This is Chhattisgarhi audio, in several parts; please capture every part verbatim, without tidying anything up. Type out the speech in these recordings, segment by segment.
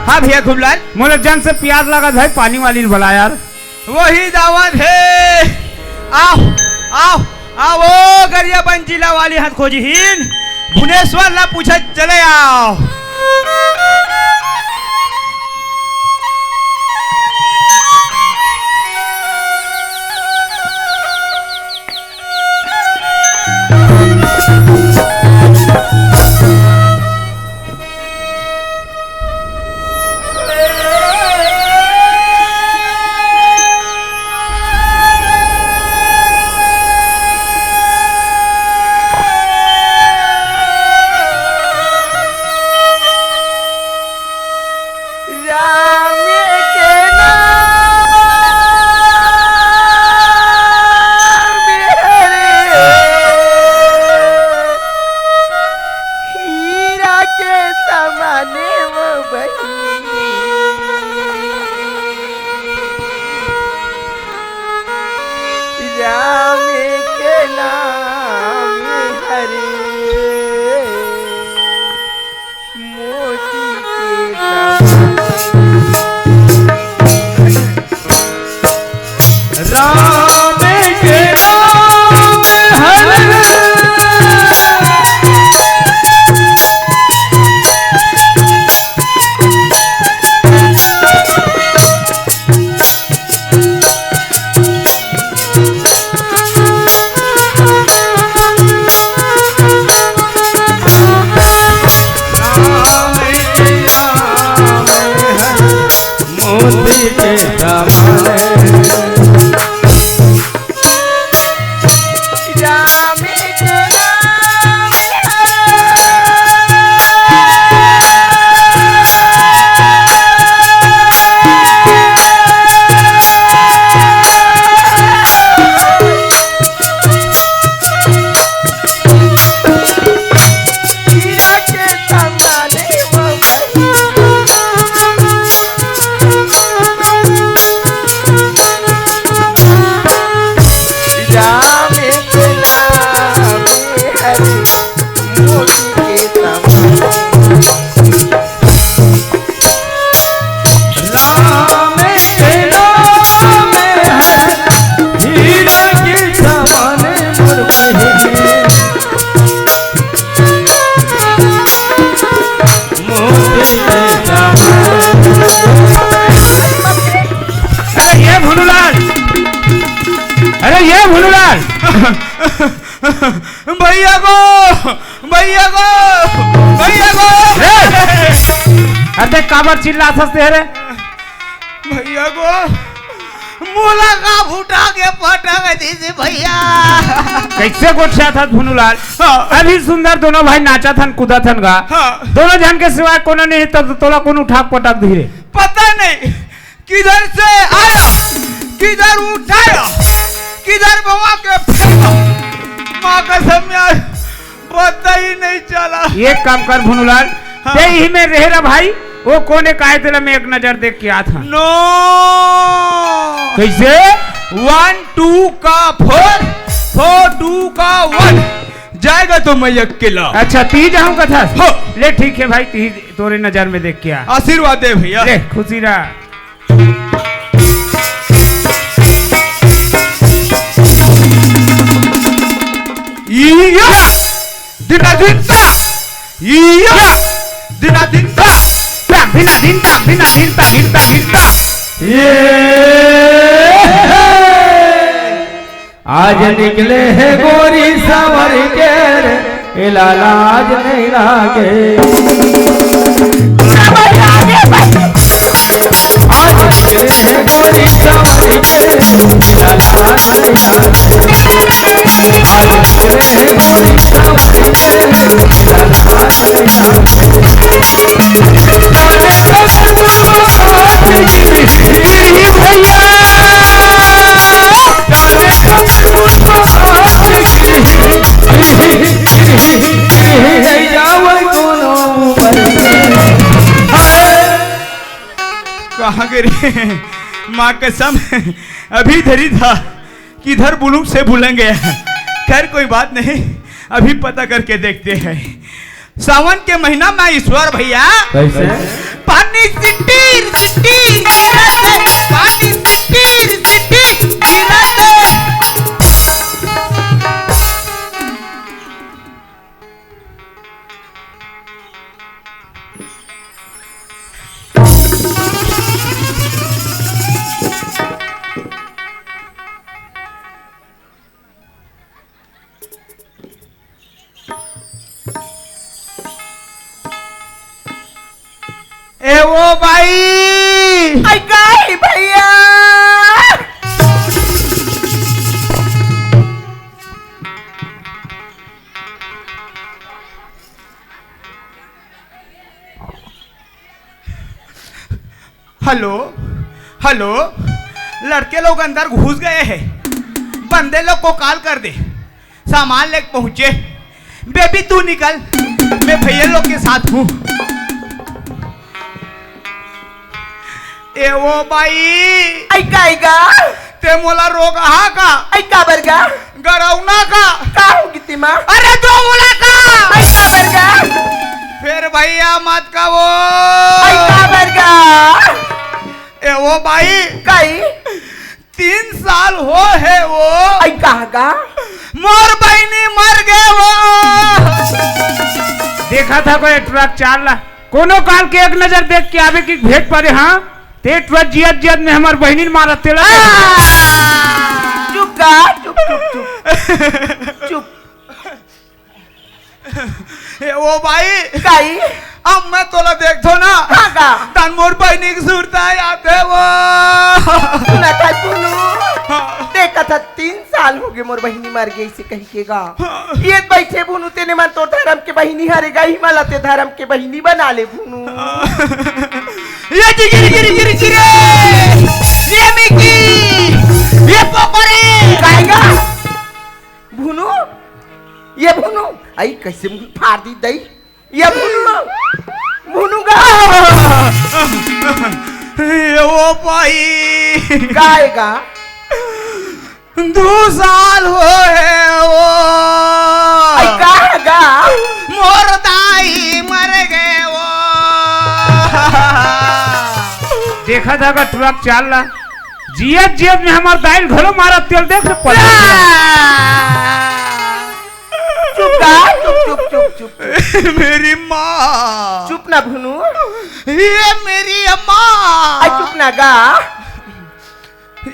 हाँ भैया खूबलाल। मोला जन से प्यास लागत हे, पानी वाली ल बला यार। वही दावत हे। आओ, आओ, आओ, ओ गरियाबंद जिला वाली हथ खोजहीन। भुनेश्वर ला पूछत चले आओ। राम के नाम हरे, हीरा के समाने वो बहिनी। राम के नाम हरे, मोती के समान। राम के नाम हरे। अरे ये भुनुलाल, अरे ये भुनुलाल। भैया को, भैया को, भैया को। ए! अरे देख काबर चिल्लाथस ते रे? भैया को मोला का फुटा के पटक दीजिए भैया। कैसे गोठियाथस भुनुलाल? हाँ। अभी सुंदर दोनों भाई नाचत हन, कूदत हन गा। हाँ। दोनों झन के सिवाय कोनो नहीं, तब तोला कोन उठा के पटक दिही रे? पता नहीं। किधर से आया, किधर उठाया, किधर घुमा के फेंका, माँ कसम यार, पता ही नहीं चला। एक काम कर भुनुलाल, हाँ। ते इही में रहे रे भाई, वो कोने का आय तेला मैं एक नजर देख के आत हँव। No। कैसे? One two का four, four two का one, जाएगा तो मैं अकेला। अच्छा, तिही जाहूँ कथस? हो। ले ठीक है भाई, तिही तोरे नजर में देख के आ। आशीर्वाद दे भैया। ले, खुशी रह। इया! दिना दिन ता! इया! दिना दिन ता! ता! दिना दिन ता, दिना दिन ता, दिन ता, दिन ता। ये! आज निकले हे गोरी साँवर के रे, ए लाला आज नहीं लागे। आज निकले हे गोरी साँवर के रे, लाला आज नहीं लागे। आज निकले हे गोरी साँवर के रे, लाला आज नहीं लागे। कहाँ गे रे? माँ कसम, अभी धरी था, किधर बुलूं से भूलन गया। खैर, कोई बात नहीं, अभी पता करके देखते हैं। सावन के महीना में ईश्वर भैया कैसे? पानी सिटीर सिटीर गिरत हे, पानी सिटीर सिटीर गिरत हे। ए वो बाई! आई गाई भैया। हेलो, हेलो, लड़के लोग अंदर घुस गए हैं, बंदे लोग को कॉल कर दे, सामान लेके पहुंचे। बेबी तू निकल, मैं भैया लोग के साथ हूँ। ए वो बाई, आई का, आई का? ते मोला रोगहा का? आई का बरगा? गरौना का? का हो गितिमा? अरे दोगला का? आई का बरगा? फिर भैया मत का वो। आई का बरगा? ए वो बाई, काई? तीन साल हो हे वो। आई का गा? मोर बहिनी मर गे वो। देखा था कोई ट्रक चाल ला, कोनो काल के एक नजर देख के आवे कि भेंट पड़े। हाँ, ते ट्रक जियत जियत में हमर बहिनी मारत तेला। चुप गा, चुप, चुप, चुप। चुप। ए, ओ भाई, काई? अब मैं तोला देखथो ना, हाँ का? तन मोर बहिनी के सुरता आथे वो। सुना था सुनू। हाँ। देखा था, तीन साल हो गए मोर बहिनी मर गई से कही के गा। हाँ। ये बैठे भुनू, तेने मन तोर धर्म के बहिनी हरे गा, हिमालय ते धर्म के बहिनी बना ले भुनू। हाँ। ये जी गिरी, गिरी, गिरी, गिरी। ये मिकी, ये पोपरे। काई गा? भुनू, ये भुनू, आई कैसे मुंह फाड़ दी दई? ये भुनू, भुनू गा। ये वो पाई। गाय गा। दो साल हो हे वो। आई का गा? मोर दाई मर गए वो। देखा था का ट्रक चाल ला। जियत जियत में हमार दाइल घलो मारा तेल देख से पड़ गया। चुप गा, चुप, चुप, चुप, चुप, चुप। मेरी माँ। चुप ना भुनू। ये मेरी अम्मा। आई चुप ना गा।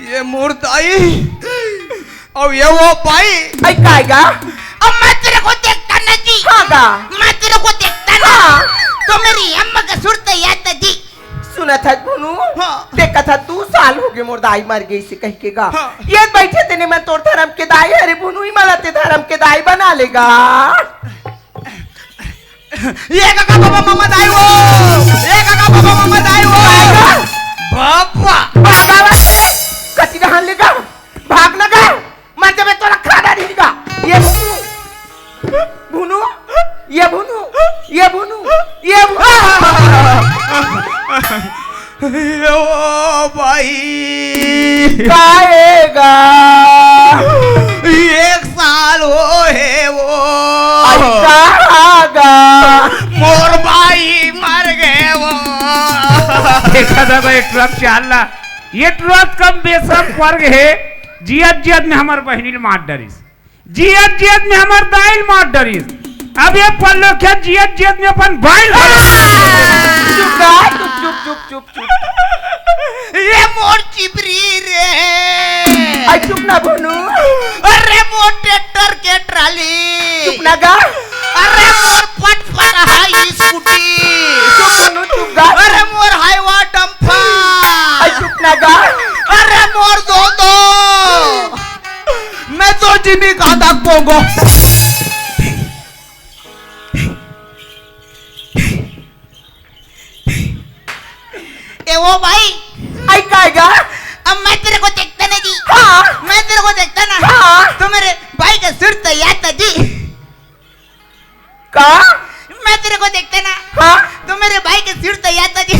ये मोर दाई। और ये वो पाई। आई काय गा? अब मैं तेरे को देखता ना जी। हाँ गा। मैं तेरे को देखता ना। हाँ। तो मेरी अम्मा का सुरत याद था जी। सुना था भुनू? हाँ। देखा था, दू साल हो गए मोर दाई मर गई से कह के गा। हाँ। ये बैठे तेने मन तोर धर्म के दाई, अरे भुनू ही मला ते धर्म के दाई बना लेगा। ये काका बाबा मामा दाई वो, ये काका बाबा मामा दाई वो। बाबा। भागा मत रे। कति डहान लेगा? भाग ना गा। मर जाबे तोला खाना नहीं का। ये भुनू, भुनू, ये भुनू, ये भुनू, ये भुनू। ये वो भाई। काएगा? एक साल हो हे वो। अच्छा आगा। मोर भाई मर गए वो। देखा था भाई, ट्रक चाल ला। ये ट्रक कम बेसम वर्ग हे। जियत जियत में हमर बहिनी ल मार डरिस, जियत जियत में हमर दाई ल मार डरिस। अब ये पल्लो खेत जियत जियत में अपन बाई ल मार डरिस। चुप रह, चुप, चुप, चुप, चुप, चुप। ये मोर चिपरी रे। आई चुप ना भुनू। अरे मोर ट्रैक्टर के ट्राली। चुप ना गा। अरे मोर पटपट हाई स्कूटी। चुप भुनू, चुप गा। अरे मोर हाईवा डंपर। आई चुप ना गा। अरे मोर दो दो। मैं तो जिमी का दा कोंगो। ए वो भाई। आई काएगा? अब मैं तेरे को देखता ना जी। हाँ। मैं तेरे को देखता ना। हाँ। तो मेरे भाई का सुरत याद था जी। का? मैं तेरे को देखता ना। हाँ। तो मेरे भाई के सुरत याद था जी।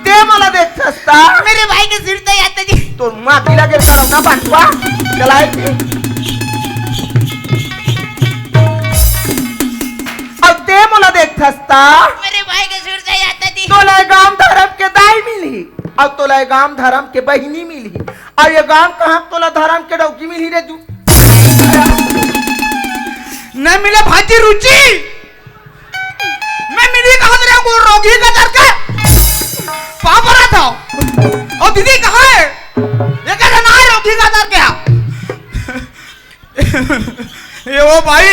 ते मोला देखथस ता? मेरे भाई के सुरत याद था जी। तोर माँ की लगे करम ना बचवा। चलाए थी। अब ते मोला देखथस ता? मेरे भाई के सुरत याद था जी। तोला गांव अब तोला ये गांव धरम के बहिनी मिलही, अउ ये गांव कहां तोला धरम के डौकी मिलही रे तू? नहीं मिले भाजी रुचि। मैं मिली कहां तेरे को रोगी का डर के पापरा था। और दीदी कहां है? ये कह रहा ना रोगी का डर क्या? ए ओ भाई,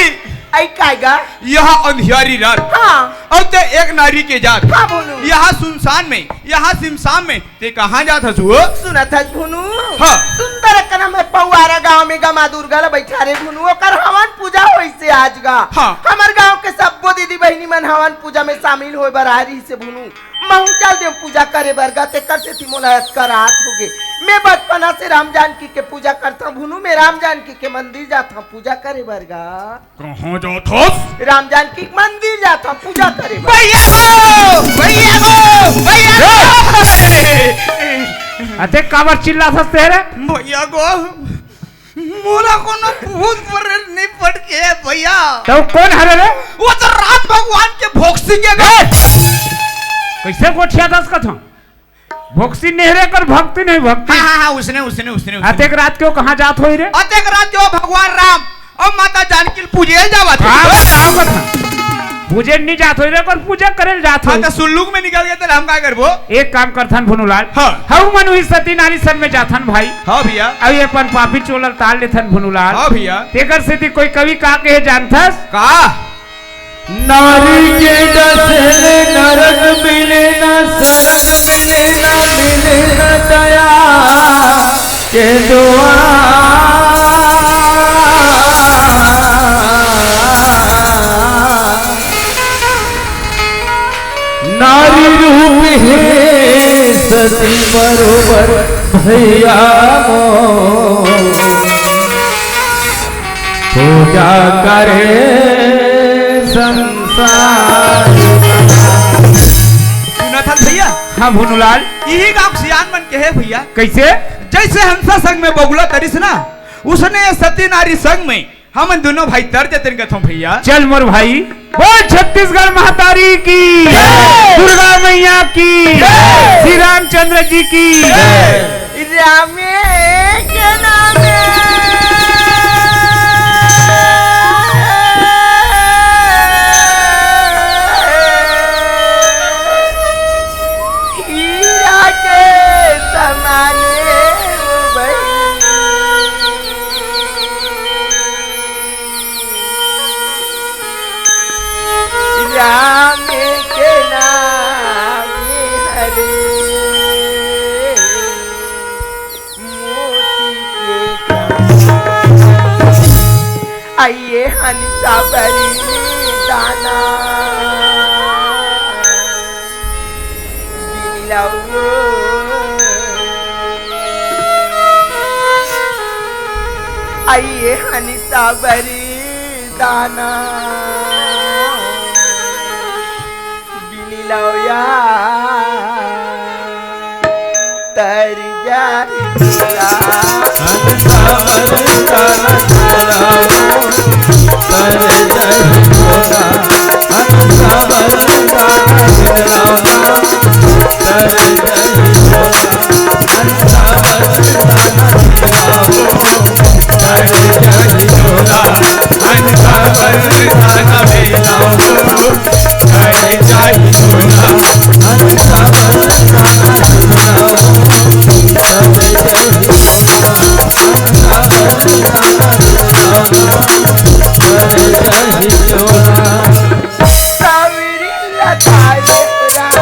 आई कायगा? यह अंधियारी रात। हाँ। अउ ते एक नारी के जात। हाँ, बोलू। यह सुनसान में, यह सिमसान में ते कहाँ जात हस ओ? सुनत हस भुनू? हाँ। सुंदर कना में पौआरा गांव में गा माँ दुर्गा ला बैठा रे भुनू, ओकर हवन पूजा होइसे आज गा। हाँ। हमर गांव के सब्बो दीदी बहिनी मन हवन पूजा में शामिल होय बर आय रहिसे भुनू। महूं चल देव पूजा करे बर गा, तेकर सेती मोला अतका रात होगे। मैं बचपना से राम जानकी के पूजा करथंव भुनू, मैं राम जानकी के मंदिर जाथंव पूजा करे बर गा। कहाँ जात हस? राम जानकी के मंदिर जाथंव पूजा करे बर। भैया गो, भैया गो, भैया गो। अते काबर चिल्लात हस तेरे? भैया गो, मोला कोनो भूत प्रेत नहीं पटके हे भैया। तो कोन हरे रे? वो तो राम भगवान के भोक्सी के गा। ए! कैसे गोठियाथस कथों? भोक्सी नहीं रे, कर भक्ति नहीं, भक्ति। हाँ, हाँ, हाँ, उसने, उसने, उसने, उसने। अतेक रात के ओ कहाँ जात होही रे? अतेक रात के ओ भगवान राम अउ माता जानकी ल पूजे जावत हे। हाँ, बताओ कथों। पूजे नहीं जात होही रे, कर पूजा करे ल जात होही। हाँ, तो सुल्लूक में निकल गे, तो हम का करबो? एक काम करथन भुनुलाल। हाँ। हऊ मन उही सती नारी संग में जाथन भाई। हाँ भैया। अउ ये अपन पापी चोला ल तार लेथन भुनुलाल। हाँ भैया। तेकर सेती कोई कवि का कहे जानथस? का? नारी के डसे ले नरक मिले ना, सरग मिले ना, मिले ना दया के दुआ। नारी रूप हे सती बरोबर भैया मोर, पूजा करे संसार। सुनत हस भैया? हाँ भुनुलाल। इही गाँव के सियान मन कहे भैया। कैसे? जैसे हंसा संग में बगुला तरिस ना, उसने सती नारी संग में हमन दुनों भाई तर जतन कथों भैया। चल मोर भाई, बोल छत्तीसगढ़ महतारी की, जय। दुर्गा मैया की, जय। श्री रामचंद्र जी की, जय। रामे के नामे हीरा के समाने ओ बहिनी। राम के नाम हरे मोती के खान। आइए हंसा बरी दाना बिलाओ। आइए हंसा बरी दाना बिन लौया तर जाई। सावरी लता रे हो रामा,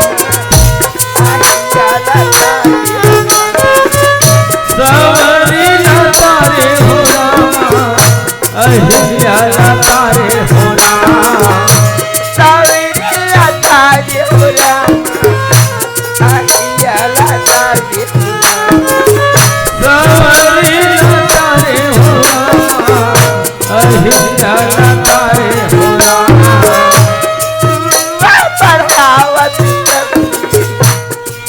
आई जा लता रे हो रामा। सावरी लता रे हो रामा, अहिया लता रे हो रामा। सावरी लता रे हो रामा, अहिया लता रे हो रामा। सावरी लता रे हो रामा, अहिया लता रे हो रामा। सुआ पढ़ावत प्रभु जी,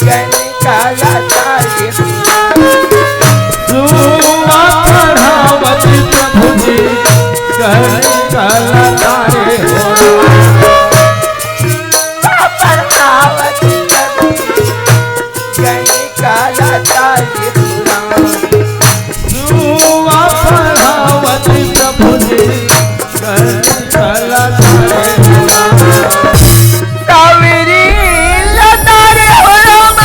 गणिका लता रे हो रामा। सुआ पढ़ावत प्रभु जी, गणिका लता रे हो रामा। सुआ पढ़ावत प्रभु जी, गणिका कनिका लतारे हो राम। सावरी लतारे हो राम।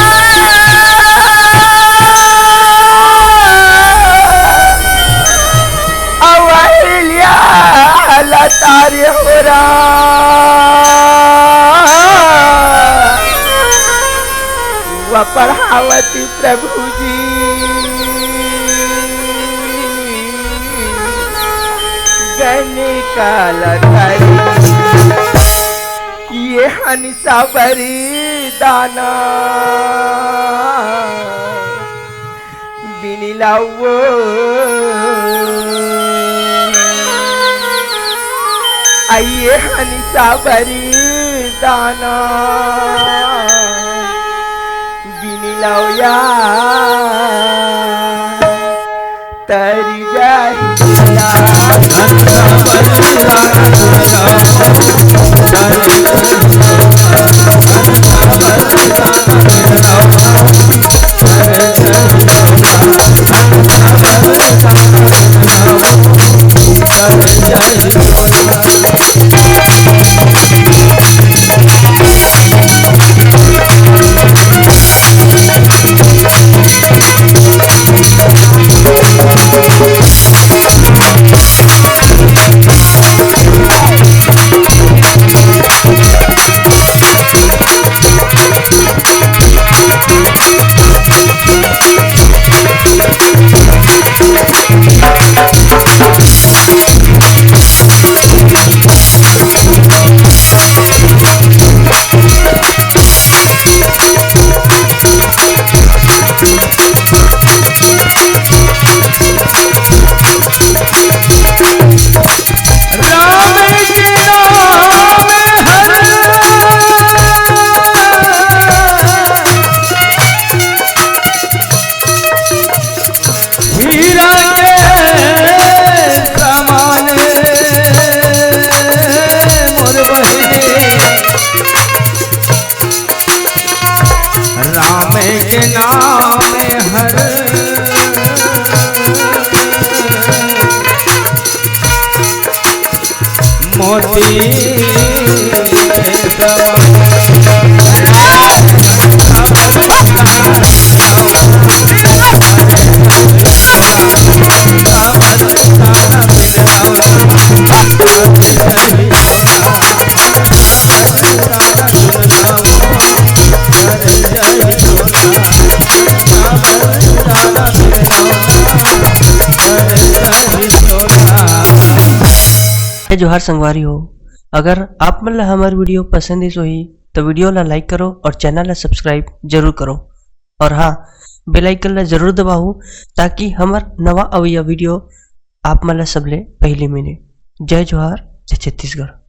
अवहिल्या लतारे हो राम। वा पढ़ावती प्रभु जी गने काला तारी, ये हनिसा बरी दाना बिनी लावो। आइए हनिसा बरी दाना बिनी लावया तरी जाही। हीरा के समान मोर बहिनी, राम के नाम हर मोती। जय जोहार संगवारी हो, अगर आप मन ला हमर video पसंद आइस होही, तो video ला like करो और channel ला subscribe जरूर करो। और हाँ, bell icon ला जरूर दबाओ, ताकि हमर नवा अवइया video आप मन ला सबले पहली मिले। जय जोहार, जय छत्तीसगढ़।